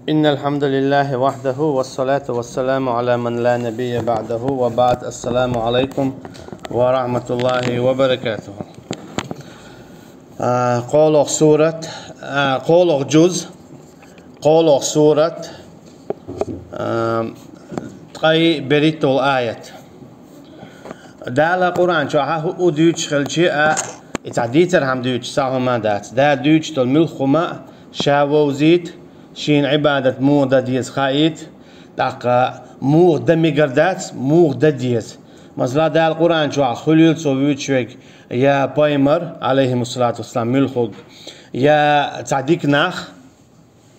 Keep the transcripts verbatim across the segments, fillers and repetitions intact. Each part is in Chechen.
إن الحمد لله وحده والصلاة والسلام على من لا نبي بعده وبعد. السلام عليكم ورحمة الله وبركاته. А, кхоалгӀа сурат, а, кхоалгӀа жуз, кхоалгӀа сурат, а, ткъе берхӀиттал аят. Дала Къуръан чохь хӀуъу дуьйцуш хилча а, и цхьа дийцар хӀума дуьйцуш цхьа хӀума дац. Дала дуьйцуш долу муьлхха хӀума а ша вовзийта, шена Ӏибадат муха дан деза хаийта, тӀаккха муха дан мегар дац, муха дан деза. Масала, Дала Къуръан чохь хуьлийла цо вуьйцуш верг я пайхамар, алейхимуссалату вассалам, муьлххуг, я цхьа дика нах,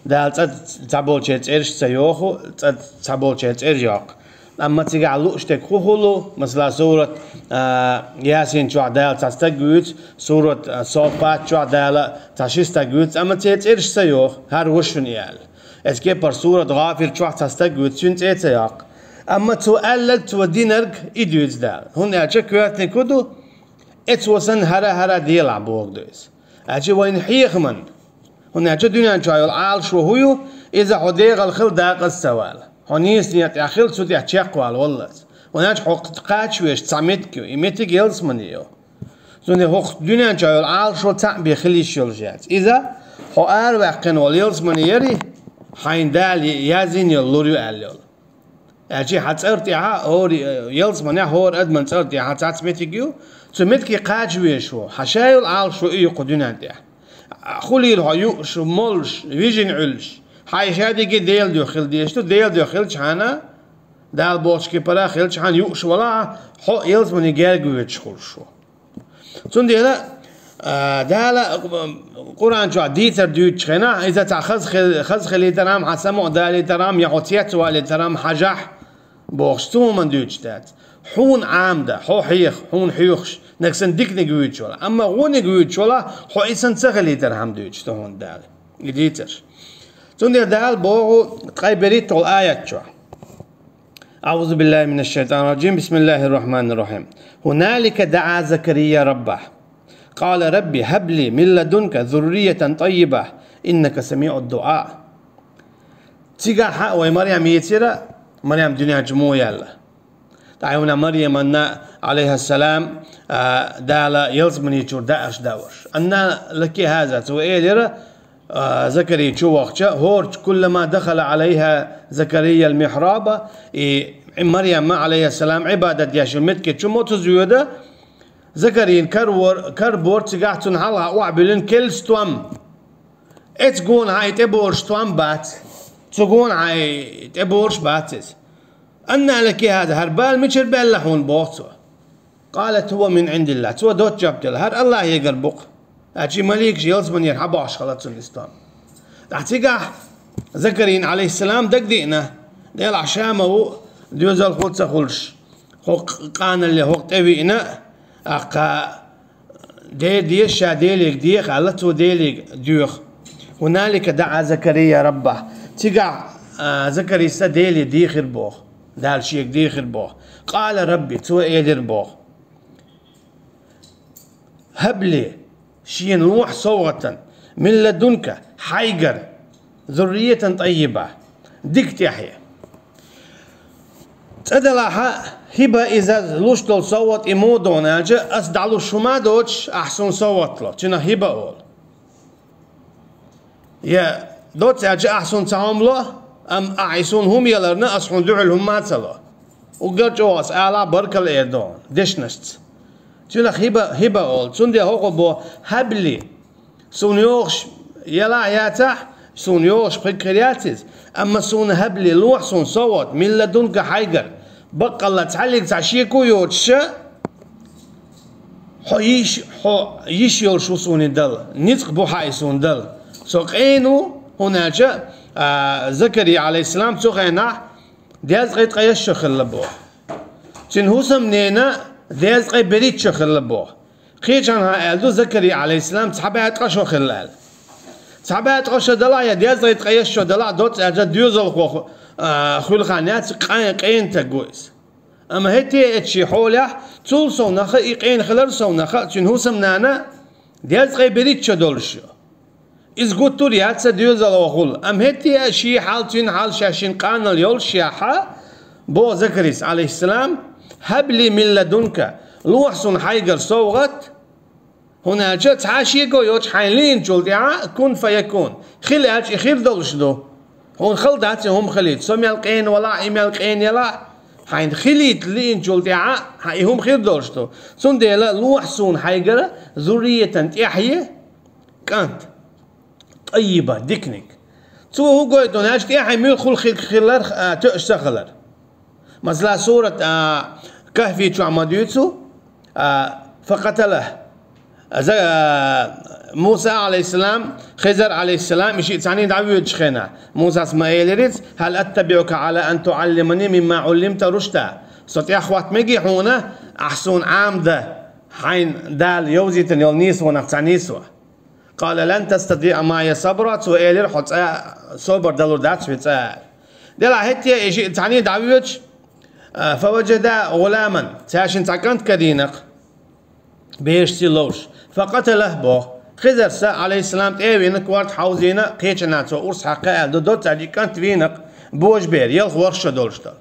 Дала цӀа цхьаболчеран цӀераш ца йоху, цӀа цхьаболчеран цӀераш йоккху. Амма цигахь лууш дерг хӀун хуьлу, масала, сурат, а, Ясин чохь Дала цхьа стаг вуьйцу, сурат, а, Соффат чохь Дала цхьа ши стаг вуьйцу, амма церан цӀераш ца йоху, хӀара ву шуна и аьлла. Эцу кепара сурат ГӀафир чохь цхьа стаг вуьйцу, цуьнан цӀе а ца йоккху. Амма цо аьлларг, цо динарг и дуьйцу Дала. ХӀунда аьлча коьртаниг хӀун ду? Эцо санна хӀара-хӀара делахь бохург ду иза. Аьлча вайна хьехаман. ХӀунда аьлча дуьнен чохь йолу Ӏалашо хӀун ю, иза хьо дегӀал хила дакъаза ца вала. Хьо нийса некъа тӀехь хила, цу тӀехь чекхвала валлалц. ХӀунда аьлча хьо кхача веш цхьа меттиг ю, и меттиг ялсамане ю. Цундела хӀокху дуьнен чохь йолу Ӏалашо цхьаъ бен хила йиш йолуш яц. Иза хьо араваьккхина волу ялсамане яри, хьайна Дала язйина йолу лур ю аьлла йолу. Аьлча хьан цӀар тӀехь, хӀора, ялсаманехь хӀора адаман цӀар тӀехь цхьацца меттиг ю, цу меттиге кхача везаш ву, хьан ша йолу Ӏалашо и ю кху дуьнен тӀехь. Хуьлийла хьо юуш, молуш, вижина Ӏуьллуш, хьайн шадерриге Делан дуьхьа хила дезаш ду, Делан дуьхьа хилчахьана, Дала бохучу кепара хилчахьана юуш валахь, хьо ялсамане герга воьдуш хуьлуш ву. Цундела, а, Дала, а, Къуръан чохь дийцар дуьйцучу хенахь, иза цхьа хаза хи-, хаза хилийтархьама, хьан самукъадалийтархьама, я хьо цецвалийтархьама хьажахь, бохуш, цу хӀуманна дуьйцуш дац. Хьуна Ӏамда, хьо хьеха, хьуна хьоьхуш, нагахь санна диканиг вуьйцуш валахь. Амма вониг вуьйцуш валахь, хьо и санна ца хилийтархьама дуьйцуш ду хьуна Дала. И дийцарш. Цундела Дала боху ткъе берхӀиттал аят чохь. أعوذ بالله من الشيطان الرجيم. بسم الله الرحمن الرحيم. هنالك دعا زكريا ربه. قال رب هب لي من لدنك ذرية طيبة إنك سميع الدعاء. Цигахь вай Марьям йийцира, Марьям дуьнен чу муха яьлла. ТӀаккха Марьямна, алейхиссалам, а, Дала ялсамани чуьра даарш даварш. أنى لك هذا, цо элира, а, Закария чу вахча, хӀорч, كلما دخل عليها زكريا المحراب, и Марьямна, алейхиссалам, Ӏибадат деш йолу меттиге чу моцаза воьду, Закарин кар вор-, кар бора цигахь цунна хьалха охьабуьллина керла стом. Эццу гонахьа и тӀебораш стом бац. Цу гонахьа и тӀебораш бац иза. أنى لك هذا, хӀара бала мичара баьлла хьуна, боху цо. قالت هو من عند الله. Цо доцца жоп делла: хӀара Аллахьегара бу-кх. Аьлча и маликаш ялсаманера хьабохьуш хилла цунна и стом. ТӀаккха цигахь Закарина, алейхиссалам, дагадеана, делахь ша ма ву, доьзалхо ца хуьлуш, хӀокху къаналле хӀокху тӀе виъна, тӀаккха Дела деза, ша Деле деха аьлла, цо Деле доьху. هنالك دعا زكريا ربه. Цигахь, а, Закарийс Деле дехира боху. Дала шега дехира боху. قال رب, цо элира боху: هب لي, шена лохьа совгӀатана, من لدنك, хьайгара, ذرية طيبة, дика тӀаьхье. ЦӀа далахьа, хиба иза луш долу совгӀат и муха ду аьлча, ас дӀалуш хӀума а доцуш, ахь суна совгӀат ло, цунах хиба олу. Я доцца аьлча, ахь суна цхьа хӀума ло, амма ахь и суна хӀума яларна, ас хьуна дуьхьал хӀума а ца ло. Уггар чӀогӀа ас ала баркалла эр ду хьуна дешнашца. Цунах хиба, хиба олу. Цундела хӀокхо боху: هب لي. Суна йогӀуш елахь яцахь, суна йогӀуш пхуьг хир яц иза. Амма суна هب لي, лохьа суна совгӀат, من لدنك, хьайгара. Баккъалла цхьаллиг цхьа шеко йоцуша, хьо йиш, хьо йиш йолуш ву суна и дала, ницкъ бу хьан и суна дала. Со къена ву, хӀунда аьлча, а, Закария, алейхиссалам, цу хенахь дезткъе ткъайесна шо хилла боху. Цуьнан хӀусамнена дезткъе берхӀитта шо хилла боху. Кхечанхьа аьлла ду, Закария, алейхиссалам, цхьа бӀе ткъа шо хилла аьлла. Цхьа бӀе ткъа шо далахь я дезткъе ткъайесна шо далахь, доцца аьлча, доьзалхо, а, хуьлу хан яц, къай-, къена стаг ву иза. Амма хӀетте а эцчи хьолехь, цул совнаха, и къена хилар совнаха, цуьнан хӀусамнана дезткъе берхӀитта шо долуш ю. Иза гуттар а яц сан доьзалхо хул. Амма хӀетте а шен хьал, цуьнан хьал, шаьш шина къанал йолуш шехьа, боху Закарис, Ӏалайхиссалам: «ХӀаб ли мин ладунка, лохьа суна хьайгара совгӀат, хӀунда аьлча цхьа а шеко йоцуш хьайна лиъначул тӀаьхьа кун фаякун, хила аьлча и хир долуш ду. Хьуна хала дац и хӀума хилийта, со мел къена валахь, и мел къена ялахь, хьайна хилийта лиъначул тӀаьхьа хьан и хӀума хир долуш ду. Цундела лохьа суна хьайгара зурриятан тӀаьхье кӀант». ТӀаййиба, диканиг. Цо хӀун гойту аьлча, тӀаьхье муьлхха хила хилар, а, тоьаш ца хилар. Масала, сурат, а, Кахфи чохь ма дуьйцу, а, факъатала. За-, а, Муса, Ӏалайхиссалам, Хизар, Ӏалайхиссалам, и шиъ цхьаьний дӀавоьдучу хенахь, Мусас ма элира иза: «Хьал аттабиӀука Ӏала ан туӀаллимани мимма Ӏуллимта рушда». Со тӀаьхьахӀотта мегий хьуна, ахь суна Ӏамадан, хьайна Дала йовзийтина йолу нийсонах цхьа нийсо? «Къала лан тастатиӀа маия сабра», цо элира: «Хьо цкъа а собар далур дац хьуна цкъа а». Делахь хӀетте а и шиъ цхьаьний дӀавоьдуш, а, фаваджада гӀуламан, цаьршинна цхьа кӀант карийна-кх, бераш ца ловш. ФакъаталахӀ боху. Хизарс, Ӏалайхиссалам, тӀе а вина, корта хьовзийна, кхечанхьа цо урс хьаькхна аьлла ду, доцца аьлча и кӀант вийна-кх, божабер, ялх ворхӀ шо долуш долу.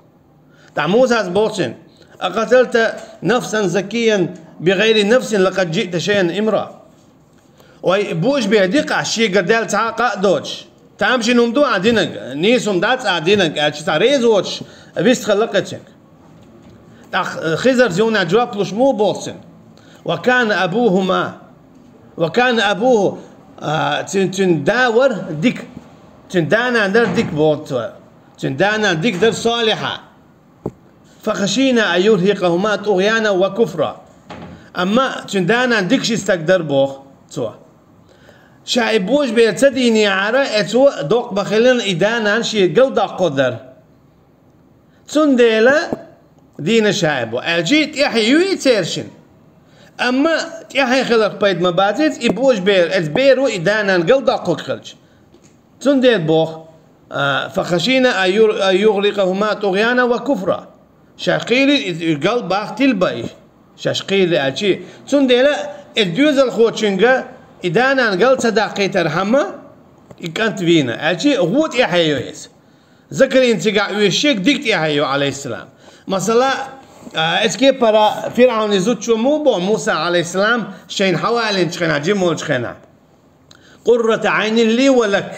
ТӀаккха Мусас боху цуьнга: «Акъаталта нафсан закиян бигӀайри нафсин лакъад джиъта шайан имра». Вай божабер дикъахь шегара даьлла цхьа а къа а доцуш, тамашийна хӀума ду ахь динарг, нийса хӀума дац ахь динарг аьлча, цхьа реза воцуш вистхилла-кх и цуьнга. ТӀаккха, э, Хизарс юха жоп луш муха боху цуьнга? «Ва кана абухума, ва кана абуху», а, цуьнан, цуьнан да вара дика, цуьнан да-нана дара дика боху цо. Цуьнан да-нана дика дара, солихьа. «Фахашийна ан юрхикъахума тӀугӀяна ва куфра». Амма цуьнан да-нана дика ши стаг дара боху цо. Ша и божабер ца дийнехьара, э, цо доккха ма-хиллара и да-нана шен галдоккхур дара. Цундела дийна ша и бо-, аьлча, тӀаьхье ю и цершинна. Амма тӀаьхье хиларх пайда ма бац иза, и божабер, эцу беро и да-нана галдоккхург хилча. Цундела боху, а, «Фахашийна ан юр-, ан юрхикъахума тӀугӀяна ва куфра». Шаьш кхийлира и, и гал бахтил бай, шаьш кхийлира аьлча. Цундела и доьзалхочуьнга и да-нана гал ца даккхийтархьама, и кӀант вийна, аьлча, гӀо тӀаьхье йо иза. Закарин цигахь оьшуш ерг дика тӀаьхье йо, Ӏалайхиссалам. Масала, а, эцу кепара ФирӀавнан зудчо муха боху Муса, Ӏалайхиссалам, шайна хьавалинчу хенахь, жима волчу хенахь: «Къуррата Ӏайнин ли ва лак».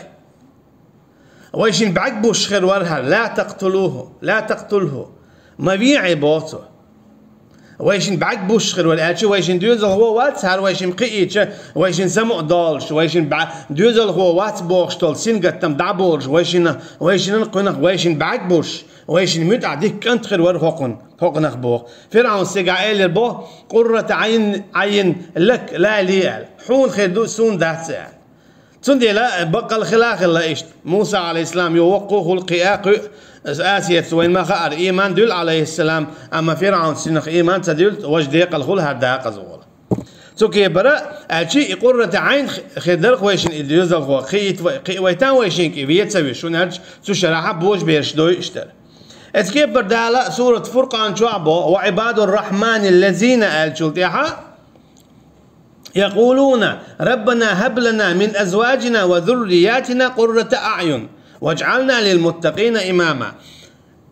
Вайшин бӀаьрг бусуш хир вара хӀара, «ла такътулуху, ла такътулху». Ма вехьа боху цо. Вайшин бӀаьрг бусуш хир вара, аьлча, вайшин доьзалхо вац хӀара, вайшин кхиийча, вайшин самукъа долуш, вайшин бӀа-, доьзалхо вац бохуш долу сингаттам дӀаболуш, вайшина, вайшинан кхунах вайшин бӀаьрг бусуш, вайшин муьтӀахь дика кӀант хир вара хӀокхунна, хӀокхунах боху. ФирӀавнан цигахь элира боху: «Къуррата Ӏайн, Ӏайн лак, ла ли», аьлла. Хьуна хир ду, суна дац, аьлла. Цундела баккъал хила а хилла иштта. Муса, Ӏалайхиссалам, юха воккха а хуьлу, кхин а кхуьу, Асиятас вайна ма хаьара, ийман дуьллу, Ӏалайхиссалам, амма ФирӀавнас цунах ийман ца дуьллу, важа декъала хуьлу хӀара декъаза волу. Цу кепара, аьлча, и къуррата Ӏайн хир дара-кх вайшин и доьзалхо, кхиийта вай, кхиавайтан вайшинна кӀе вен ца вуьсуш, хӀунда аьлча цу шарахь божабераш дойуш дара. Эцу кепара Дала сурат Фуркъан чохь боху: «Ва Ӏибадур-Рахьманил лазина», аьллачул тӀаьхьа, «якъулуна: Раббана хӀаб лана мин азваджина ва зурриятина къуррата аӀюн, ваджӀална лилмуттакъина имама».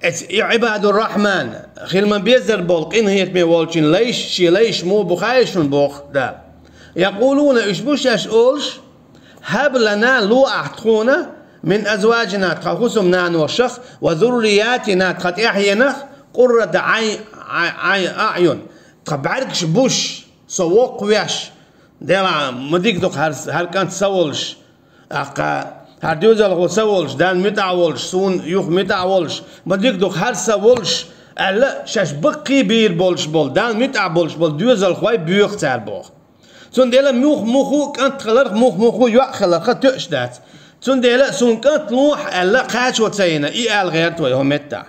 Эц-, и Ӏибадур-Рахьман, хила ма-беззара болу къинхетаме волчун лайш, шен лайш муха бу хаьий шуна боху Дала. «Якъулуна», уьш бу шаьш олуш: «ХӀаб лана, ло ахь тхуна, мин азваджина, тхан хӀусамнаношах, ва зурриятина, тхан тӀаьхьенах, къуррата Ӏай-, Ӏай-, Ӏай-, аӀюн, тхан бӀаьргаш бусуш, со воккха веш, делахь, ма дика ду-кх хӀара, хӀара кӀант са волуш, тӀаккха хӀара доьзалхо са волуш, Далла муьтӀахь волуш, суна юха муьтӀахь волуш, ма дика ду-кх хӀара са волуш», аьлла, шаьш баккхий бийр болуш болу, Далла муьтӀахь болуш болу доьзалхой боьху цара боху. Цундела мух-муху кӀант хиларх, мух-муху йоӀ хиларх тоьаш дац. Цундела суна кӀант лохьа аьлла, кхачо ца йина, и ала гӀерта вай хӀокху меттехь.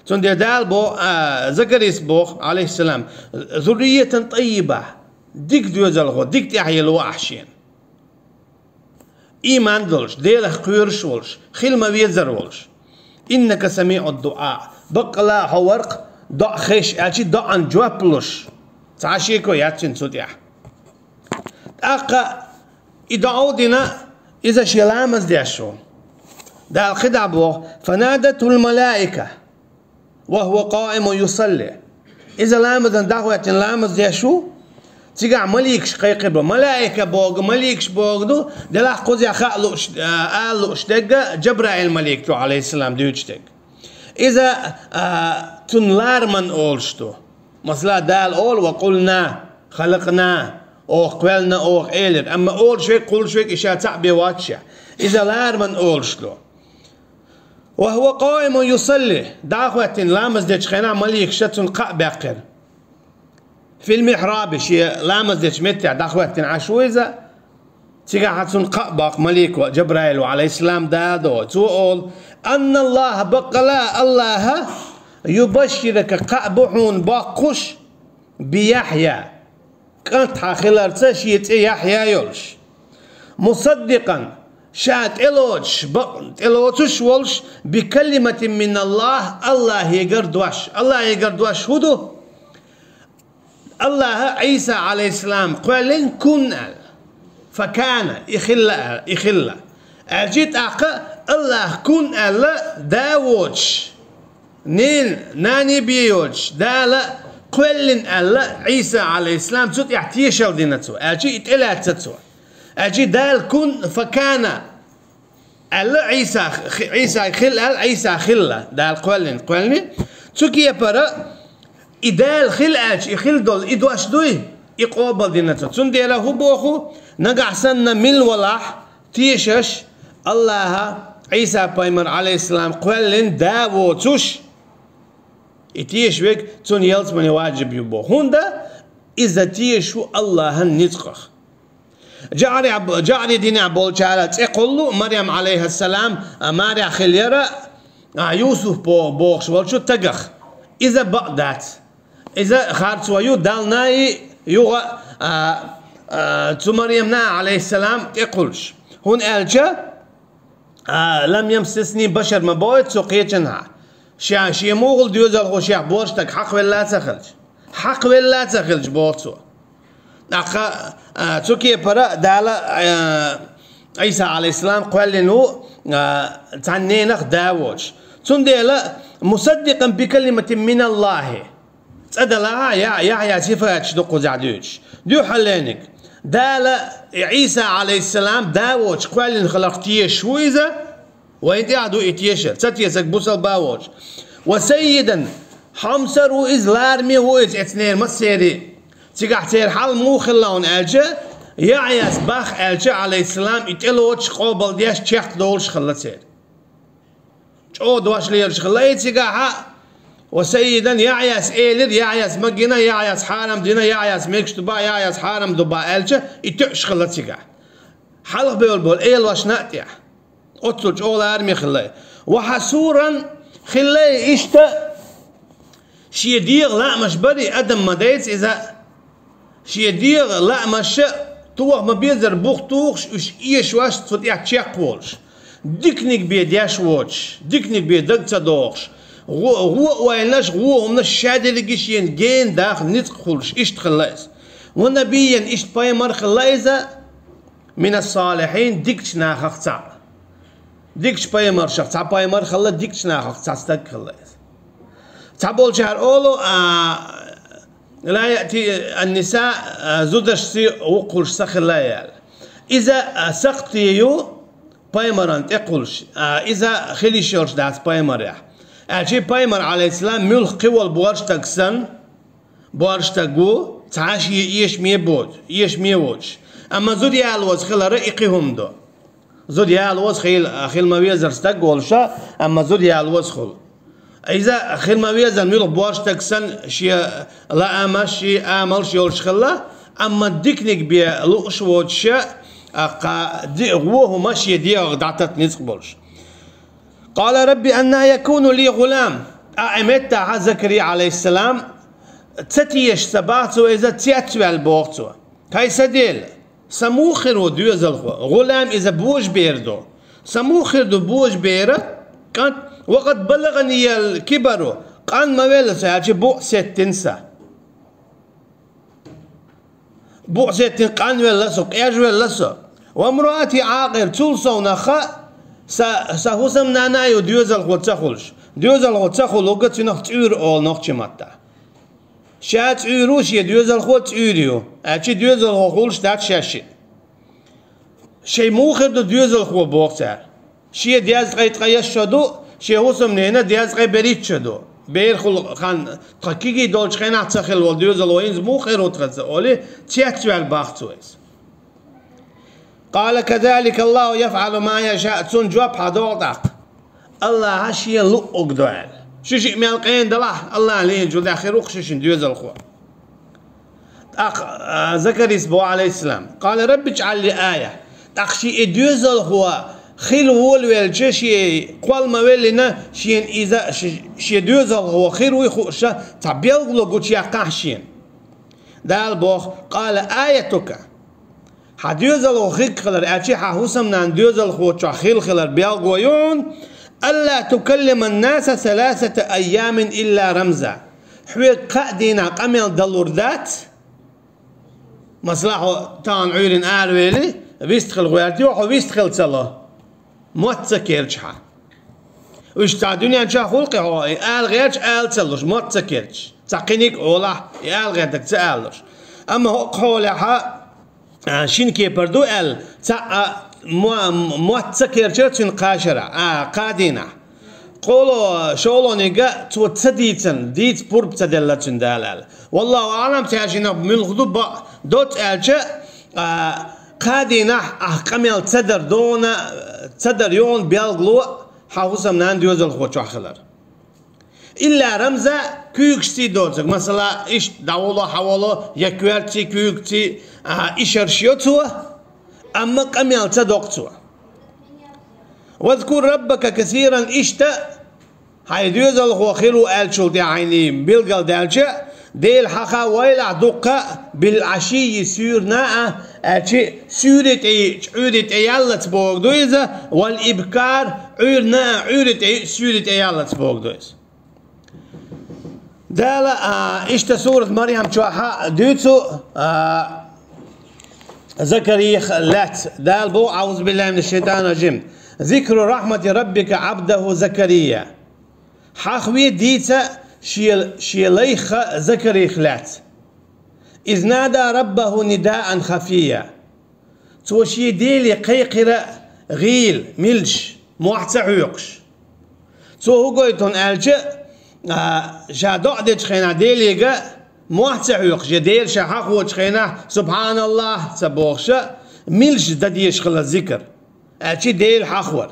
Цундела Дала боху, а, Закарис боху, Ӏалайхиссалам: «Зурриятан тӀаййиба», дика доьзалхо, дика тӀаьхье ло ахь шена. Ийман долуш, Делах кхоьруш волуш, хила ма-веззара волуш. «Иннака самиӀуд-дуӀа». Баккъала хьо вара-кх доӀа хезаш, аьлча, доӀан жоп луш. Цхьа а шеко яц цуьнан цу тӀехь. ТӀаккха и доӀа а дина, Иза шен ламаз деш ву. Дала кхидӀа боху: «فنادته الملائكة وهو قائم يصلي». Иза ламазан дӀахӀоьттина ламаз деш ву. Цигахь маликаш кхайкхира бу. Малаика боху, маликаш боху ду, делахь кхузахь хаа лууш, а, ала лууш дерг Джабраил малик ду, алейхиссалам, дуьйцуш дерг. Иза, а, цунна лараман олуш ду. Масала, Дала олу: «وقلنا خلقنا», оха кхоьллина, оха элира. Амма олуш верг, кхуллуш верг и ша цхьаъ бен вац ша. Иза лараман олуш ду. «وهو قائم يصلي», дӀахӀоьттина ламаз дечу хенахь маликаша цунна кхаъ баьккхира. «في المحراب», шен ламаз дечу меттехь дӀахӀоьттина Ӏаш ву иза. Цигахь цунна кхаъ баккха малико, Джабраил ву, алейхиссалам, Дала доху. Цо олу: «أن الله», баккъала Аллаха, «يبشرك», кхаъ бу хьуна боккхуш, «بيحيى», кӀант хьан хиларца, шен цӀе Яхьъя йолуш. «مصدقا», ша тӀелоцуш, бакъ-, тӀелоцуш волуш, «بكلمة من الله», Аллахьигара дош. Аллахьигара дош хӀун ду? Аллаха Ӏийса, алейхиссалам, кхоьллина «كن» аьлла. «فكان», и хилла аьлла, и хилла. Аьлча тӀаккха Аллаха «كن» аьлла, да воцуш, нен, нани бен йоцуш, Дала кхоьллина аьлла Ӏийса, алейхиссалам, цу тӀехь тешал дина цо. Аьлча и тӀелаьцна цо. Аьлча Дала «كن فكان» аьлла Ӏийса, Ӏийса хила аьлла, Ӏийса хилла, Дала кхоьллина, кхоьллина. Цу кепара и Дала хила аьлча, и хила долу, и дош дуй, и къобал дина цо. Цундела хӀун боху, нагахь санна мила валахь, тешаш, Аллаха Ӏийса пайхамар, алейхиссалам, кхоьллина да воцуш, и теша верг цунна ялсамане ваджиб ю боху. ХӀунда иза теша ву Аллахьан ницкъах. ЖаӀри, ЖаӀри динехь болчара цӀе кхуллу Марьям, алейхиссалам, а, марехь хилла яра, а, Юсуф бо-, бохуш волчу тагах. Иза бакъ дац. Иза харцо ю, Далла най юха, а, а, цу Марьямна, алейхиссалам, тӀекхуллуш. ХӀунда аьлча, а, «لم يمسسني بشر» ма боху цо кхечанхьа. Ша, шен муха доьзалхо шех боьрша стаг хьакхавелла а ца хилча. Хьакхавелла а ца хилча, боху цо. ТӀаккха, а, цу кепара Дала, а, Ӏийса, алейхиссалам, кхоьллина ву, а, цхьана ненах да воцуш. Цундела «مصدقا بكلمة من الله». ЦӀа далахь а, Я-, Яхьъя сифаташ ду кхузахь дуьйцуш. Дуьххьалениг. Дала Ӏийса, алейхиссалам, да воцуш кхоьллина хиларх тешаш ву иза. Вайн тӀехь ду и тешар. Ца тесаг бусалба а воцуш. «وسيدا», хьомсара ву иза, лараме ву иза эцнера массери. Цигахь церан хьал муха хилла хьуна аьлча, Яхьъяс бах аьлча, алейхиссалам, и тӀелоцуш, къобалдеш, чекхдолуш хилла церан. ЧӀогӀа дош лелаш хилла и цигахьа, «وسيدا», Яхьъяс элира, Яхьъяс магийна, Яхьъяс хьарам дина, Яхьъяс мегаш ду бах, Яхьъяс хьарам ду бах аьлча, и тоьуш хилла цигахь. Хьалха бевлла болу элошна а тӀехь. Оццул чӀогӀа лараме хилла и. «وحصورا», хилла и иштта, шен дегӀан лаамаш бара и, адам ма дайца иза. Шен дегӀан лаамаш а тоха ма безара бух тухуш, уьш эшош, цу тӀехь чекхволуш. Диканиг бен деш воцуш, диканиг бен даг ца дохуш. ГӀо-, гӀо а ойланаш, гӀо хӀуманаш шадерриге шена гена даха ницкъ хуьлуш, иштта хилла иза. «ونبيا», иштта пайхамар хилла иза, «من الصالحين», дикачу нахах цхьаъ. Дикачу пайхамаршах цхьа пайхамар хилла, дикачу нахах цхьа стаг хилла иза. Цхьаболчара олу, а, «لا يأتي النساء», а, зудашций вукхуш са хилла аьлла. Иза, а, сакхте ю пайхамаран тӀекхуллуш, а, иза хила йиш йолуш дац пайхамарехь. Аьлча пайхамар, алейхиссалам, муьлхха кхин волу боьрша стаг санна, боьрша стаг ву, цхьа а шен эшаме боцу, эшаме воцуш. Амма зуда ялоза хилар и кхин хӀума ду. Зуда ялоза хила, хила ма везара стаг волуш, амма зуда ялоза хуьлу. Иза хила ма везара муьлхха боьрша стаг санна шен лаамаш, шен амалш йолуш хилла, амма диканиг бен лууш воцуш, а, кхин ди-, гӀо хӀума шен дегӀах дӀататта ницкъ болуш. «قال رب أنى يكون لي غلام». ТӀаккха и меттахьа Закария, алейхиссалам, ца теша ца бах цо иза, цецваьлла боху цо. ХӀай сан Дела, сан муха хир ву доьзалхо? ГӀулам иза божабер ду. Сан муха хир ду божабера кӀант? «وقد بلغني الكبر», къан ма велла со, аьлча букъ сеттина сан. Букъ сеттина къанвелла со, къежвелла со. وامرأتي عاقر, цул совнаха са, са хӀусамнана а ю доьзалхо ца хуьлуш. Доьзалхо ца хуьлург цунах цӀуьра олу нохчийн маттахь. Ша цӀуьра ву, шен доьзалхо цӀуьра ю, аьлча доьзалхо хуьлуш дац шаьш шиъ. Шайн муха хир ду доьзалхо, боху цара. Шен дезткъе ткъа яш шо ду, шен хӀусамненан дезткъе берхӀитта шо ду. БерхӀитта хан тхан кегий долчу хенахь ца хилла волу доьзалхо хӀинца муха хир ву тхан ца олий, цецваьлла бах цо иза. قال كذلك الله يفعل ما يشاء, цунна жоп хьан догӀу тӀаккха. Аллаха шена луъург до аьлла. Шу шиъ мел къена далахь, Аллаха лийначул тӀаьхьа хир ву-кх шу шина доьзалхо. ТӀаккха, а, Закарис боху, алейхиссалам: قال رب اجعل لي آية. ТӀаккха шен и доьзалхо хила волавелча, шен кхолла ма веллина, шена иза, ш-, шен доьзалхо хир вуй хууш, цхьа белгало гучуяккхахьа шена. Дала боху: قال آيتك. Хьан доьзалхо хир хилар, аьлча хьан хӀусамнана доьзалхочохь хила хилар белгало ю хьуна: ألا تكلم الناس ثلاثة أيام إلا رمزا. Хьоьга кхаа дийнахь къамел далур дац. Масала, хьо тахана Ӏуьйранна аравели, вистхила гӀоьртий, хьо вистхила ца ло. Мотт ца керча хьан. Уьш цхьа дуьнен чохь хуьлу-кх хьо, и ала гӀерташ ала ца луш, мотт ца керчаш. Цхьа кхиниг а олахь, и ала гӀертарг ца алалуш. Амма хӀокху хьолехь, а, шина кепара ду аьлла, цхьа а мо-, мотт ца керчара цуьнан кхаа шарахь, а, кхаа дийнахь. Кхоло, шолгӀаниг а цо ца дийцина, дийца пурба ца делла цуьнан Дала аьлла. Валлаху аӀлам, цаьршиннах муьлха ду бакъ, доцца аьлча, а, кхаа дийнахь ахь къамел ца дар дона, ца дар йогӀун белгало хьан хӀусамнана доьзалхочохь хилар. Илла рамза, куьйгашций доцург, масала, иштта дӀаволо, хьаволо, я коьртаций, куьйгаций, а, ишарш йо цо, амма къамел ца доккху цо. Вазкур раббака касиран, иштта, хьайн доьзалхо хир ву аьллачул тӀаьхьа хьайна билгалдаьлча, Дела хьаха вайлахь дуккха, бил Ӏашийи суьйранна а, аьлча суьйре тӀе йиъча, Ӏуьйре тӀе яллалц бохург ду иза, вал ибкар, Ӏуьйранна а, Ӏуьйре тӀе йиъча, суьйре тӀе яллалц бохург ду иза. Дала, а, иштта сурат Марьям чохь дуьйцу, а, Закарих лаьцна. Дала боху: أعوذ بالله من الشيطان الرجيم. ذكر رحمة ربك عبده زكريا. Хьахве дийца шен, шен лайх Закарих лаьцна. إذ نادى ربه نداء خفيا. Цо шен Деле кхайкхира гӀийла, милш, мохь ца хьоькхуш. Цо хӀун гойту аьлча, а, ша доӀа дечу хенахь Делега мохь ца хьоькхуш, я Дела ша хьахочу хенахь, субхьаналлахӀ ца бохуша, милш дан дезаш хилла зикр, аьлча Дела хьахвар.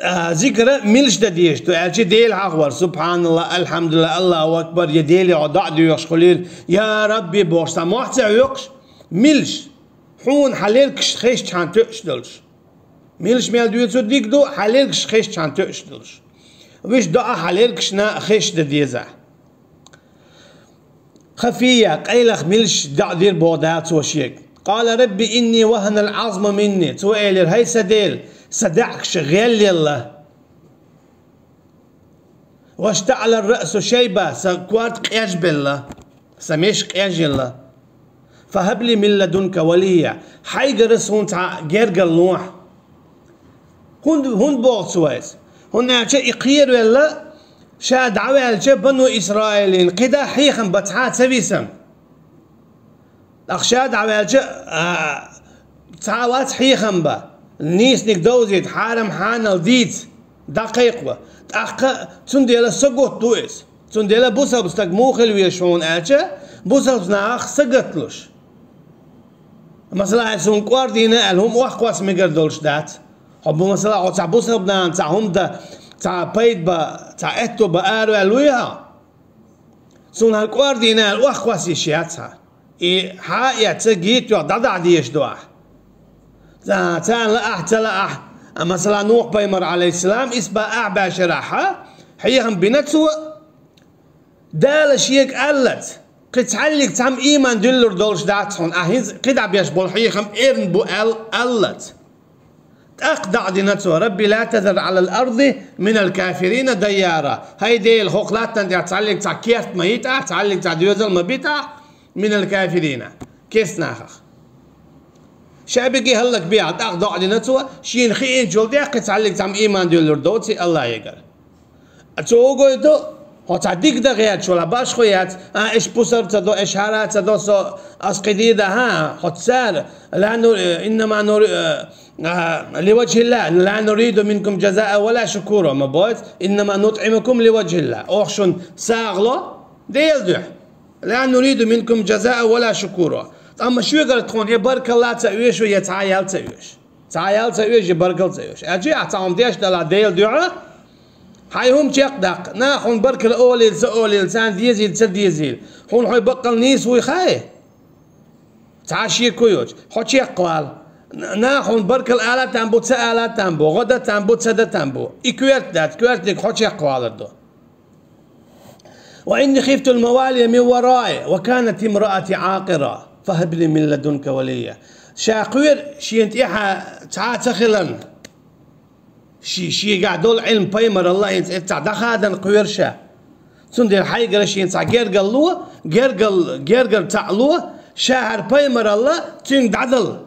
А, зикра милш дан дезаш ду аьлча Дела хьахвар, субхьаналлахӀ, алхьамдулиллахӀ, Аллаху акбар, я Деле хьо доӀа доьхуш хуьлийла, я Рабби бохуш, цхьа мохь ца хьоькхуш, милш, хьуна хьан лергаш хезча хьан тоьуш долуш. Милш мел доьцур дика ду, хьан лергаш хезча хьан тоьуш долуш. Вуьш доӀа хьан лергашна хезча дан деза. Хафия, къайлаха милш доӀа дира боху Дала цо шега. Къала рабби инни ваханал Ӏазму минни. Цо элира: хӀай сан Дела, сан даьӀахкаш гӀелъелла. Ваштаъалар раъсу шайба, сан корта къежбелла, сан меш къежъелла. Фахабли мин ладунка валия, хьайгара суна цхьа гергарлонхьа. ХӀунда, хӀунда боху цо иза? ХӀунда аьлча и кхеравелла, ша дӀаваьлча, бану Исраилин кхидӀа хьехам бан цхьа а ца висина. ТӀаккха ша дӀаваьлча, а, цхьа а вац хьехам бан, нийсаниг довзийта, хьарам-хьанал дийца, дӀакхайкхо. ТӀаккха цундела сагатду иза. Цундела бусалба стаг муха хила веза хьуна аьлча, бусалба нахах сагатлуш. Масала, хьайн суна кӀордийна аьлла, хӀума охьакхосса мегар долуш дац. Хьо бу, масала, хьо цхьа бусалба нахана цхьа хӀума дан, цхьа пайда бан, цхьа аьтто бан араваьлла вуй хьо? Суна хьан кӀордийна аьлла, охьакхосса йиш яц хьан. И хьа а эцна, гийта йоху дӀадахьа дезаш ду ахь. Ца-, царна лаахь, ца лаахь, а, масала, Нух-пайхамар, алейхиссалам, исс бӀе ахь бӀе шарахь хьехам бина цо, Дала шега аьллац, кхин цхьаллиг цхьамма ийман дуьллур долуш дац хьуна, ахь хӀинца кхидӀа беш болу хьехам эрна бу аьлла, аьллац. ТӀаккха доӀа дина цо: «Рабби ла тазар Ӏалал арди минал кафирина дайяра». ХӀай Дела, хӀокху латтана тӀехь цхьаллиг цхьа керт ма йитахь, цхьаллиг цхьа доьзал ма битахь, минал кафирина, керста нахах. Ша беги хӀаллакбехьа, тӀаккха доӀа дина цо, шена хиъначул тӀехьа кхин цхьаллиг цхьамма ийман доьллур доций АллахӀегара. Цо гойту, хьо цхьа дика дан гӀерташ валахь, башхо яц, а, эш пусар ца до, эш хӀара ца до, со ас кхидий да, хӀа, хьо цара, ла нур-, иннама нур-, а, а, ливаджхӀиллахӀ, ла нуриду минкум джазаан ва ла шукура, ма боац, иннама нутӀимукум ливаджхӀиллахӀ. Оха шуна сагӀа ло, Делан дуьхьа. Ла нуриду минкум джазаан ва ла шукура. Амма шуьгара тхуна е баркалла ца оьшу, е цхьа ял ца оьшу. Цхьа ял ца оьшу, е баркалла ца оьшу. Аьлча, ахь цхьа хӀума деш далахь Делан дуьхьа, хьайн хӀума чекхдаккха. Наха хьуна баркалла олийла, ца олийла, царна дезийла, ца дезийла. Хьуна хьо баккъал нийса вуй хаьий? Цхьа шеко йоцуш, хьо чекхвала. Н-, наха хьуна баркалла ала там бу, ца ала там бу, гӀо дан там бу, ца дан там бу. И коьрта дац, коьртаниг хьо чекхвалар ду. وإني خفت الموالي من ورائي وكانت امرأتي عاقرا فهب لي من لدنك وليا. Ша кхоьру шена тӀехьа цхьа а ца хиларна. Ши-, шегахь долу Ӏилма пайхамаралла хӀинца эццахь дӀахадан кхоьру ша. Цундела хьайгара шена цхьа гергал ло, гергал, гергара цхьаъ ло, ша хӀара пайхамаралла цуьнга дӀадала.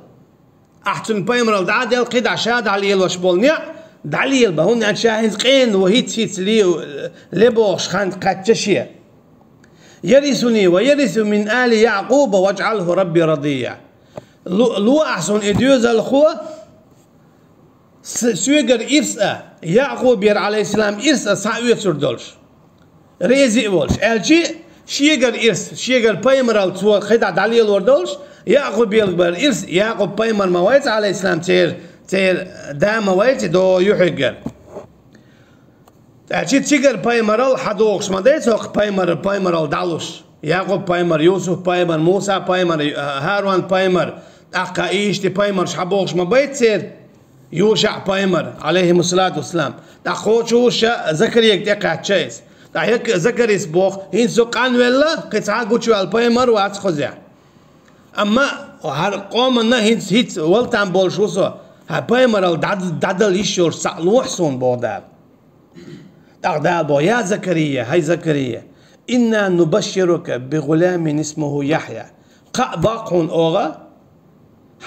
Ахь цунна пайхамаралла дӀа а делла, кхидӀа ша дӀалелош болу некъ дӀалелабан, хӀунда аьлча ша хӀинца къена ву, хӀиц-хӀиц ле-, ле бохуш хан кхаьчча шен. يرثني ويرث من آل يعقوب واجعله رب رضيا. Лу-, ло ахь суна и доьзалхо, с-, соьгара ирс а, Якъубера, Ӏалайхиссалам, ирс а схьаоьцур долуш. Реза а волуш, аьлчи, шегара ирс, шегара пайхамаралла цо кхидӀа дӀалелор долуш, Якъуб белгабар ирс, Якъуб пайхамар ма вайца, Ӏалайхиссалам, церан, церан да ма вайца, до юьхьиггара. Аьлчи, цигара пайхамаралла хьадогӀуш ма дай цо, пайхамар, пайхамаралла дӀалуш. Якъуб пайхамар, Юсуп пайхамар, Муса пайхамар, ХӀарун пайхамар, тӀаккха иштта пайхамарш хьабогӀуш ма байта церан. ЮшаӀ пайхамар, Ӏалайхимуссалату вассалам. ТӀаккха кхочуш Закариега тӀекхаьчча иза. ТӀаккха Закарис боху, хӀинца со къанвелла, кхин цхьа а гучуваьлла пайхамар вац кхузехь. Амма хӀара къоманна хӀинца хӀиц вала там болуш ву со, хӀара пайхамаралла дӀа-, дӀадала йиш йолуш цхьаъ лохьа суна, боху Дала. ТӀаккха Дала боху: «Я Закария, хӀай Закария, инна нубашширука би гӀуламин исмуху Яхья». Кхаъ баккха хьуна оха,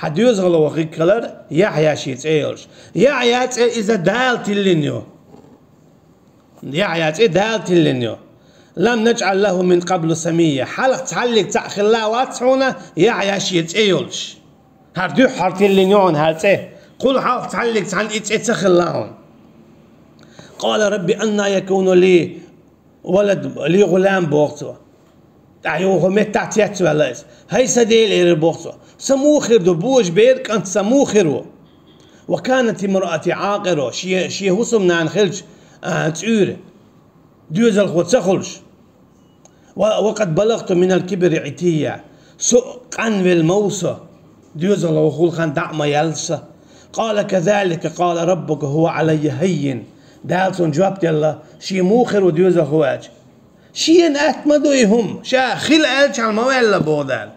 хьан доьзалхо хилар Яхья шен цӀе йолуш. Яхья цӀе иза Дала тиллина ю. Яхья цӀе Дала тиллина ю. «Лам наджӀал лаху мин къаблу самийя». Хьалха цхьаллиг цхьаъ хилла вац хьуна Яхья шен цӀе йолуш. ХӀара дуьххьара тиллина ю хьуна хӀара цӀе. Кхул хьалха цхьаллиг цхьаьна и цӀе ца хилла хьуна. «Къала рабби анна якуну ли валад, ли гӀулам», боху цо. ТӀаккха юха меттахь цецваьлла иза. «ХӀай сан Дела», — элира боху цо. «Сан муха хир ду божабер кӀант, сан муха хир ву? Ва канат имраати Ӏакъира», шен, шен хӀусамнана хилча, а, цӀуьйра, доьзалхо ца хуьлуш. «Ва, ва къад балагъту минал кибри Ӏитийя». Со къанвелла ма ву со. Доьзалхо хула хан дӀа а ма яьлла сан. «Къала казалика къала раббука хӀува Ӏалайя хӀаййин». Дала цунна жоп делла, шен муха хир ву доьзалхо аьлча. Шена атта ма ду и хӀума, ша хила аьллачхьана ма ваьлла, боху Дала.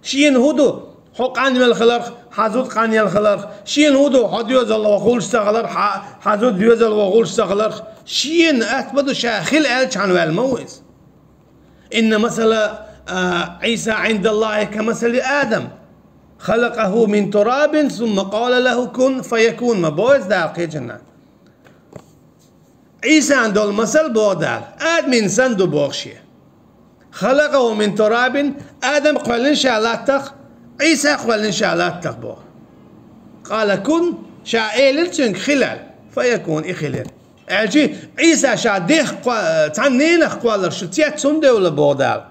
Шена хӀун ду? Хьо къанвелла хиларх, хьан зуда къанъелла хиларх? Шена хӀун ду? Хьо доьзалхо хуьлуш ца хиларх, хьан, хьан зуда доьзалхо хуьлуш ца хиларх? Шена атта ма ду, ша хила аьллачхьана ваьлла ма ву иза. «Инна масала, а, Ӏийса Ӏиндаллахи ка масали Адам. Халакъаху мин турабин, сумма къала лаху кун фаякун», ма боху иза Дала кхечанна. Ӏийсан долу масал, боху Дала, Адамин санна ду, боху шен. «Халакъаху мин турабин», Адам кхоьллина ша латтах, Ӏийса кхоьллина ша латтах, боху. «Къала кун», ша элира цуьнга: «Хила», аьлла, «фаякун», и хилира. Аьлчи, Ӏийса ша дех кхо-, цхьана ненах кхоллар шу цец хӀунда девлла, боху Дала.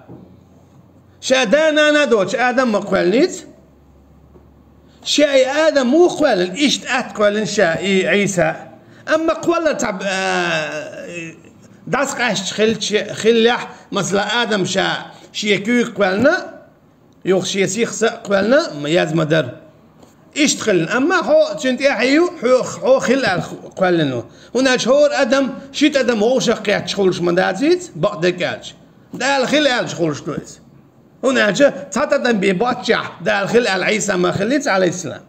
Ша да-нана доцуш Адам ма кхоьллица. Ша и Адам муха кхоьллина, иштта атта кхоьллина ша и Ӏийса. Амма кхоллар цхьа, а, дӀасакъаьсташ хилча-, хиллехь, масала, Адам ша шен куьйга кхоьллина, юха шен сиха са а кхоьллина, ма язма дара. Иштта хилла. Амма хьо цуьнан тӀаьхье ю, хьо, хьо хила аьлла кхоьллина ву. ХӀунда аьлча хӀора адам шийтта адам вовшах кхетташ хуьлуш ма дацийца, бакъдерг аьлча. Дала хила аьлча хуьлуш ду иза. ХӀунда аьлча цхьа тӀадам бен боццушехь, Дала хила аьлла Ӏийса ма хиллица, Ӏалайхиссалам.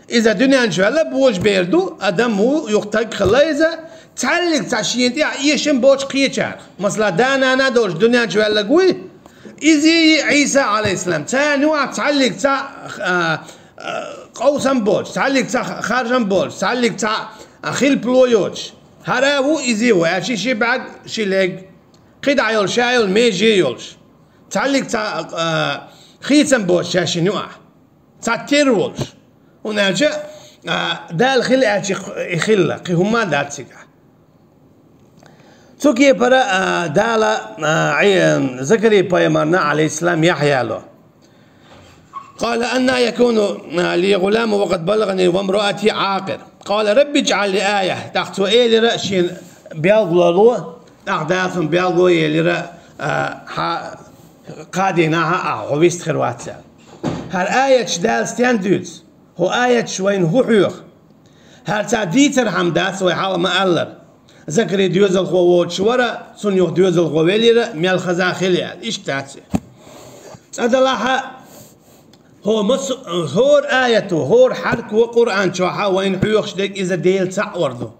Иза дуьнен чу ваьлла божабер ду, адам ву, юха таг хилла иза, цхьаллиг цхьа шена тӀехь эшам боцуш кхечарах. Масала, да-нана долуш дуьнен чу ваьлларг вуй, изий, Ӏийса, Ӏалайхиссалам, царна юкъахь цхьаллиг цхьа, а, къовсам боцуш, цхьаллиг цхьа харжам боцуш, цхьаллиг цхьа хилпало йоцуш. ХӀара а ву, иза а ву, аьлча ши бӀаьрг, ши лерг. КхидӀа йолу, ша йолу, меже йолуш. Цхьаллиг цхьа, а, хийцам боцуш шаьшшинна юкъахь. Цхьа тера волуш. ХӀунда аьлча, а, Дала хила аьлча и хилла, кхин хӀумма а дац цигахь. Цу кепара, а, Дала, а, Ӏи-, Закария пайхамарна, алейхиссалам, Яхья ло. قال أنى يكون لي غلام وقد بلغني وامرأتي عاقر قال رب اجعل لي آية. ТӀаккха цо элира шен белгало, тӀаккха Дала цунна белгало елира, а, хьа-, кхаа дийнахь а хьо вист хир вац аьлла. ХӀара аяташ Дала стенна дуьйцу? ХӀу аяташ вайна хӀун хьоьху? ХӀара цхьа дийцархьама дац, вай хьалха ма-аллара. Закари доьзалхо воцуш вара, цунна юха доьзалхо велира, мел хаза хили аьлла. Иштта дац и. Цкъа делахь а, хӀо мас-, хӀора аято, хӀора хьарко Къуръан чохь а вайна хьоьхуш дерг иза Дела цхьаъ вар ду.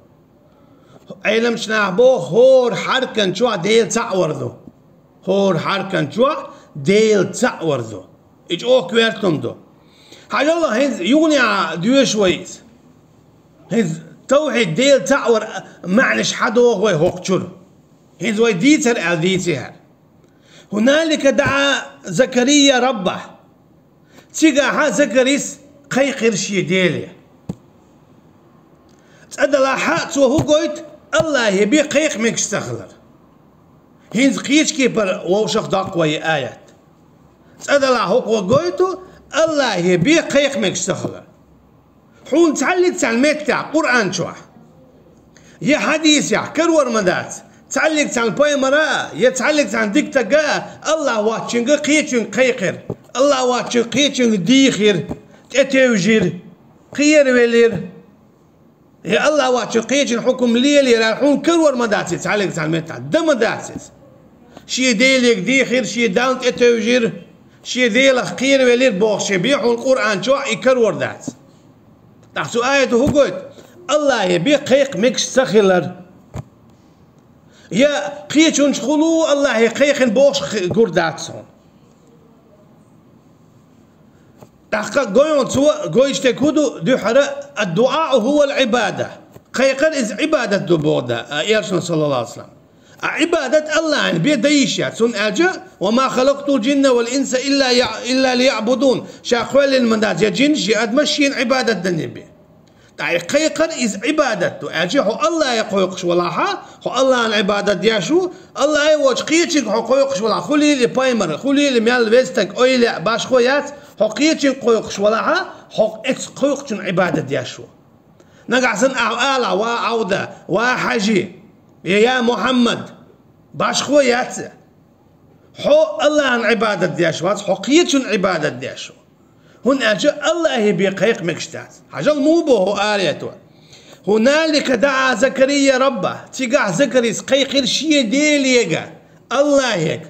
Ӏеламчу наха боху, хӀора хьаркан чохь Дела цхьаъ вар ду. ХӀора хьаркан чохь Дела цхьаъ вар ду. И чӀогӀа коьртаниг ду. Хьажал, хӀинца юханехьа доьшу вай иза. ХӀинца тавхьид, Дела цхьаъ вар маьӀнаш хьадоху вай хӀокху чуьра. ХӀинца вай дийцар аьлла дийци хӀара. هنالك دعا زكريا ربه. Цигахь а Закарис кхайкхира шен Деле. Цкъа делахь а цо хӀун гойту, Аллахье бен кхайкха мегаш ца хилар? ХӀинца кхечу кепара вовшах доккху вай и аят. Цкъа делахь хӀокхо гойту, Аллахье бен кхайкха мегаш ца хилар. Хьуна цхьаллиг цхьана меттехь Къуръан чохь, я хьадисехь карор ма дац, цхьаллиг цхьана пайхамара а, я цхьаллиг цхьана дика стага а Аллахь воцчуьнга кхечуьнга кхайкхира, Аллахь воцчуьнга кхечуьнга дийхира, тӀетевжира, кхеравелира. Я Аллахь воцчуьнга кхечуьнга хьукум лелийра, хьуна карор ма дац иза цхьаллиг цхьана меттехь, дан ма дац иза. Шен Делега дийхира, шен Далла тӀетевжира, шен Делах кхеравелира бохуш бен хьуна Къуръан чохь и карор дац. ТӀаккха цу аято хӀун гойту? Аллахье бен кхайкха мегаш ца хилар. Я кхечуьнчуьра хуьлу Аллахье кхайкхина бохуш хи-, гур дац хьуна. ТӀаккха гойхьа цо гойтуш дерг хӀун ду дуьххьара? الدعاء هو العبادة. Кхайкхар иза Ӏибадат ду боху да, а, Элчано, саллаллаху алейхи ва саллям. А Ӏибадат Аллахьна бен дан йиш яц, хӀунда аьлча: وما خلقت الجن والإنس إلا يع-، إلا ليعبدون. Ша кхоьллина ма дац я джинаш, я адамаш шена Ӏибадат дане бен. Ткъа и кхайкхар иза Ӏибадат ду, аьлча хьо Аллахье кхойкхуш валахь а, хьо Аллахьна Ӏибадат деш ву, Аллахье воцчу кхечуьнга хьо кхойкхуш валахь, хуьлийла и пайхамар, хуьлийла мел веза стаг, ойла а, башхо яц, хьо кхечуьнга кхойкхуш валахь а, хьо эцу кхойкхучун Ӏибадат деш ву. Нагахь санна ахьа алахь: «Ва Ӏавда, ва Хьажи, я, я Мухьаммад», башхо яц. Хьо Аллахьна Ӏибадат деш вац, хьо кхечун Ӏибадат деш ву. ХӀунда аьлча Аллахье бен кхайкха мегаш дац. Хьажал, муха боху аято: هنالك دعا زكريا ربه. Цигахь Закарис кхайкхира шен Делега, Аллахьега.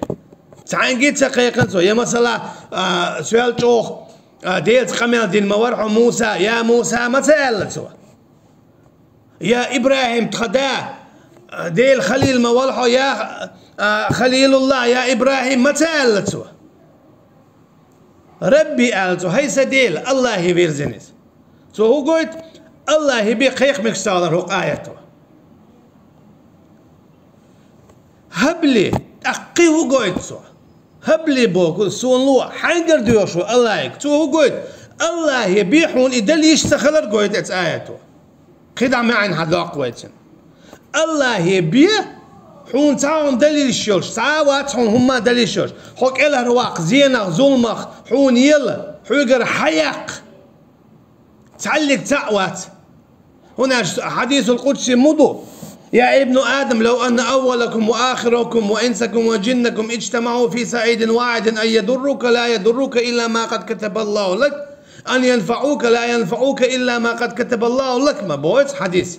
Цхьаьнгге а ца кхайкхина цо. Я масала, а, соьл чӀогӀа, а, Делаца къамел дина ма вара хьо, Муса, я Муса ма ца аьлла цо. Я ИбрахӀим, тхан да, Делан халил ма вала хьо, я, а, Халилуллах, я ИбрахӀим ма ца аьлла цо. Рабби аьлла цо, хӀай сан Дела, Аллахье вирзина иза. Цо хӀун гойту? Аллахье бен кхайкха мегаш ца хилар хӀокху аято. Хьабли, тӀаккха кхин хӀун гойту цо? Хьабли боху, суна ло, хьаьнгара доьхуш ву Аллахьега. Цо хӀун гойту? Аллахье бен хьуна и дала йиш ца хилар гойту оцу аято. КхидӀа маьӀна хьадоккху вай цуьнан. Аллахье бен хьуна цхьа хӀума дала йиш йолуш, цхьа а вац хьуна хӀумма а дала йиш йолуш. Хьо кӀелхьарваккха зенах, зуламах, хьуна ела, хьоьгара хьаяккха. Цхьаллиг цхьаъ вац. ХӀунда аьлча хьадисул къудси муха ду: يا ابن آدم لو أن أولكم وآخركم وإنسكم وجنكم اجتمعوا في صعيد واحد أن يضروك لا يضروك إلا ما قد كتب الله لك، أن ينفعوك لا ينفعوك إلا ما قد كتب الله لك. Ма боху хьадис.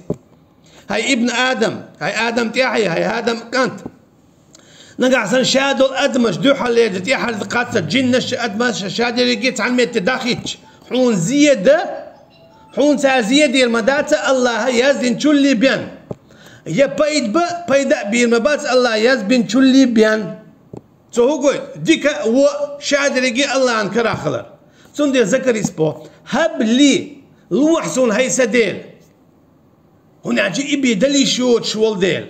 ХӀай ибн Адам, хӀай Адам тӀаьхье, хӀай Адам кӀант. Нагахь санна ша долу адамаш дуьххьарлера тӀаьхьарца кхаччалц, джиннаш а, адамаш а ша дерриге а цхьана метте дӀахӀиттича, хьуна зен дан, хьуна цара зен дийр ма дац Аллахьа яздина чулли бен. Я пайда бан, пайда а бийр ма бац Аллахьа язбина чулли бен. Цо хӀун гойту? Дика а, вон а ша дерриге а Аллахьан карахь хилар. Цундела Закарис бо: «Хаб ли, лохьа суна, хӀай сан Дела». ХӀунда аьлча и бе дала йиш йоцуш волу Дела.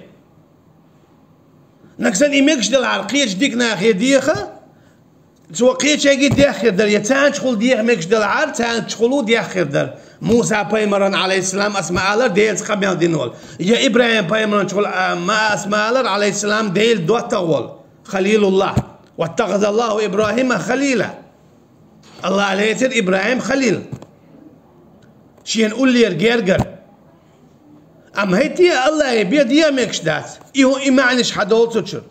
Нагахь санна и мегаш делахьара кхечу дика нахе деха, цо кхечаьрга деххир дара, я царна чухула деха мегаш делахьара, царна чухула деха хир дара. Муса пайхамарна, Ӏалайхиссалам, ас ма аллара, Делаца къамел дина волу. Я ИбрахӀим пайхамарна чухула, а, ма ас ма аллара, Ӏалайхиссалам, Делан доттагӀа волу. Халилуллах. «Ваттахазаллаху Ибрахима халила». АллахӀа лецира ИбрахӀим халил. Шена уллера гергара. Амма хӀетте а АллахӀе бен деха мегаш дац. И хӀун и маьӀнаш хьадолу цу чуьра.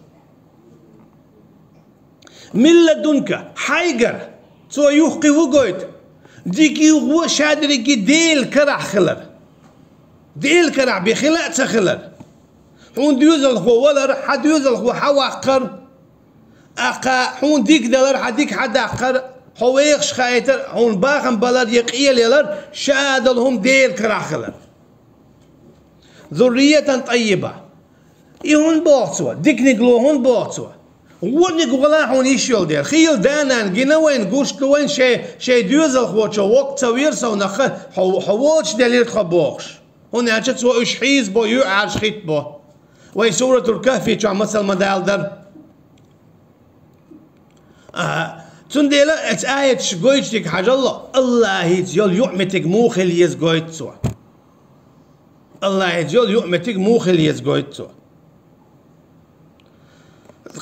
«Мин ладунка», хьайгара, цо юххе хӀун гойту? Дика юхо шадерриге Делан карахь хилар. Делан карахь бен хила а ца хилар. Хьуна доьзалхо валар, хьан доьзалхо хьан ваккхар. Аккха хьуна дика далар, хьан дика хьан даккхар, хьо вехаш хаийтар, хьуна бахам балар я къелаялар, ша а долу хӀума Делан карахь хилар. «Зурриятан таййиба». И хӀунда боху цо? Диканиг ло хӀунда боху цо? Вониг вала хьуна йиш йолу дела. Хийла да-нана гина вайна, гуш ду вайна, шайн, шайн доьзалхочо воккха ца вера совнаха, хьо, хьо волчу делира тхо бохуш. ХӀунда аьлча цо уьш хьийзабо, юьхьӀаьржа хӀиттабо. Вай Суратул Кахфи чохь масал ма-далла дара. А, цундела эца аяташ гойтуш дика хьажалло, АллахӀаца йолу юкъаметтиг муха хила еза гойту цо. АллахӀаца йолу юкъаметтиг муха хила еза гойту цо.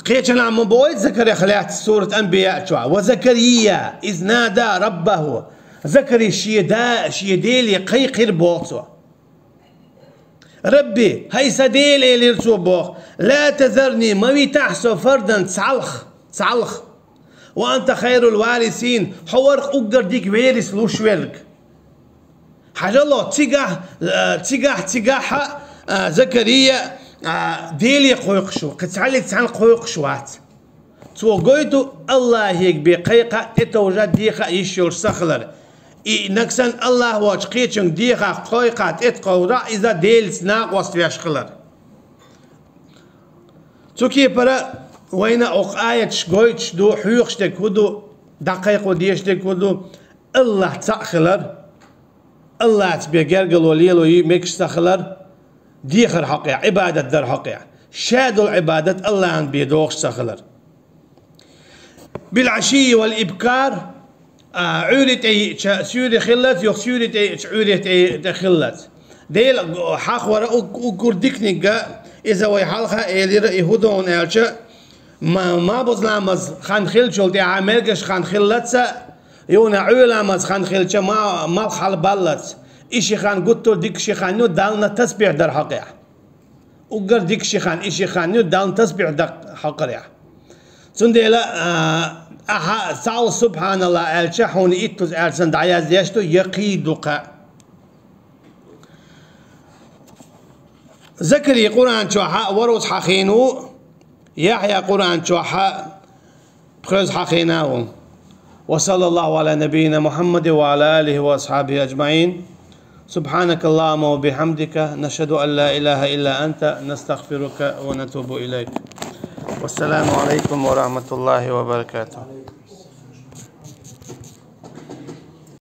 Кхечанхьа ма боху Закарих лаьцна сурат Анбияъ чохь: «Ва Закария, из нада раббаху». Закарис шен да, шен Деле кхайкхира боху цо. «Рабби, хӀай сан Дела», — элира цо боху, — «ла тазарни, ма витахь со фардан цхьалха, цхьалха. Ва анта хайрул варисин, хьо вара уггар дика верис луш верг». Хьажало, цигахь, а, цигахь, цигахь а, а, Закария, а, Деле кхойкхуш ву, кхин цхьаллиг цхьаьна кхойкхуш вац. Цо гойту АллахӀе бен кхайкха, тӀетовжа, деха йиш йолуш ца хилар. И нагахь санна АллахӀ воцчу кхечуьнга деха, кхойкха, тӀетовжа, иза Делаца накъост веш хилар. Цу кепара вайна окху аяташ гойтуш ду, хьоьхуш дерг хӀун ду, дӀакхайкхо дезаш дерг хӀун ду, АллахӀ цхьаъ хилар, АллахӀаца бен гергарло лело йи-, мегаш ца хилар, дехар хьокъехь, Ӏибадат дар хьокъехь, ша долу Ӏибадат АллахӀана бен дохуш ца хилар. «Бил Ӏашийи вал ибкар», а, Ӏуьйре тӀе йиъча суьйре хиллалц, юха суьйре тӀе йиъча Ӏуьйре тӀе, тӀе хиллалц. Дела хьахвара уг-, уггар диканиг а, иза вай хьалха а элира, и хӀун ду аьлча, ма-, мабуз ламаз хан хиллачул тӀаьхьа мергаш хан хиллалц а, юна Ӏуьйре ламаз хан хилча ма-, малх хьалабаллалц. И ши хан гуттар а дика ши хан ю, Далла тасбихь дар хьокъехь. Уггар дика ши хан, и ши хан ю, Далла тасбихь дар хьокъехь. Цундела, а, ахьа цхьаъ «СубхьаналлахӀ» аьлча, хьуна иттаза аьлла санна дӀаяздеш ду, я кхин ду кхаъ. Закария Къуръан чохь а ворхӀаза хьахийна ву, Яхьъя Къуръан чохь а пхоьаза хьахийна ву. وصلى الله على نبينا محمد وعلى آله وأصحابه أجمعين. سبحانك اللهم وبحمدك، نشهد أن لا إله إلا أنت، نستغفرك ونتوب إليك. والسلام عليكم ورحمة الله وبركاته.